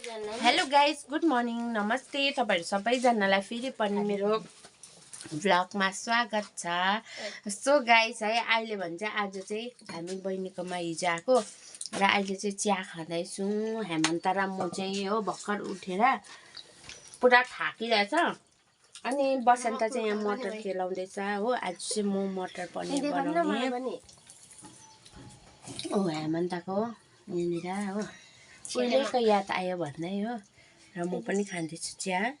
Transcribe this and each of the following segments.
Hello guys, good morning, नमस्ते। तपाईँहरू सबैजनालाई फेरि पनि मेरो भ्लगमा स्वागत छ। सो गाइज है, अहिले भने चाहिँ आज चाहिँ हामी बहिनीकोमा हिजो आएको र अहिले चाहिँ चिया खाँदैछौँ। हेमन्त र म चाहिँ हो भर्खर उठेर पुरा थाकिरहेछ। अनि बसन्त चाहिँ यहाँ मटर केलाउँदैछ हो। आज चाहिँ म मटर पनिर बनाउने हो। हेमन्तको यहाँनिर हो पहिलेको याद आयो भन्दै हो। र म पनि खाँदैछु चिया।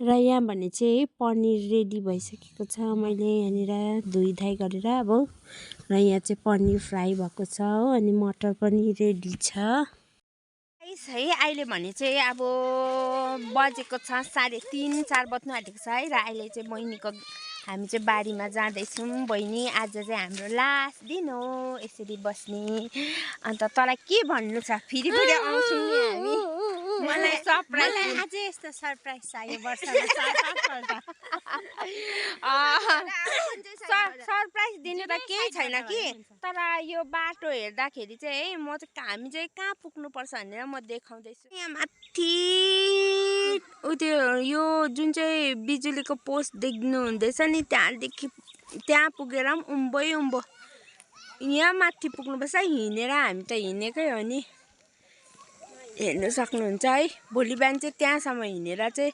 र यहाँ भने चाहिँ पनिर रेडी भइसकेको छ। मैले यहाँनिर धोइधाइ गरेर अब र यहाँ चाहिँ पनिर फ्राई भएको छ हो। अनि मटर पनि रेडी छ है। अहिले भने चाहिँ अब बजेको छ 3:30 4 बज्नु आँटेको छ है। र अहिले चाहिँ बहिनीको हामी चाहिँ बारीमा जाँदैछौँ। बहिनी आज चाहिँ हाम्रो लास्ट दिन हो यसरी बस्ने। अन्त तँलाई के भन्नु छ? फेरि आउँछौँ नि हामी। मलाई अझै यस्तो सरप्राइज चाहियो वर्षमा 4-5 पल्ट। सरप्राइज दिनु त केही छैन कि, तर यो बाटो हेर्दाखेरि चाहिँ है हामी चाहिँ कहाँ पुग्नुपर्छ भनेर म देखाउँदैछु। यहाँ माथि त्यो यो जुन चाहिँ बिजुलीको पोस्ट देख्नु हुँदैछ नि, त्यहाँ पुगेर पनि उँभो यहाँ माथि पुग्नुपर्छ। हिँडेर हामी त हिँडेकै हो नि, हेर्नु सक्नुहुन्छ है। भोलि बिहान चाहिँ त्यहाँसम्म हिँडेर चाहिँ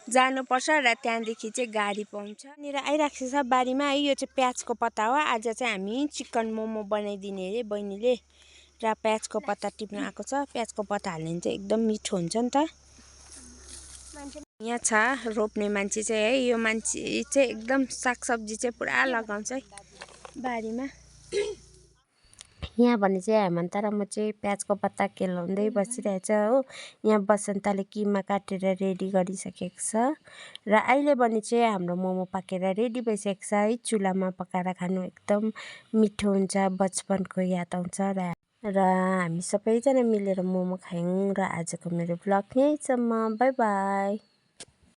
जानुपर्छ र त्यहाँदेखि चाहिँ गाडी पाउँछ। यहाँनिर आइराखेको छ बारीमा है। यो चाहिँ प्याजको पत्ता हो। आज चाहिँ हामी चिकन मोमो बनाइदिने अरे बहिनीले। र प्याजको पत्ता टिप्नु आएको छ। प्याजको पत्ता हाल्यो भने चाहिँ एकदम मिठो हुन्छ नि त। यहाँ छ रोप्ने मान्छे चाहिँ है। यो मान्छे चाहिँ एकदम सागसब्जी चाहिँ पुरा लगाउँछ है बारीमा। यहाँ भने चाहिँ हेमन्त र म चाहिँ प्याजको पत्ता केलाउँदै बसिरहेछ हो। यहाँ बसन्तले किमा काटेर रेडी गरिसकेको छ। र अहिले भने चाहिँ हाम्रो मोमो पाकेर रेडी भइसकेको छ है। चुलामा पकाएर खानु एकदम मिठो हुन्छ, बचपनको याद आउँछ। र हामी सबैजना मिलेर मोमो खायौँ। र आजको मेरो भ्लग यहीँसम्म। By by.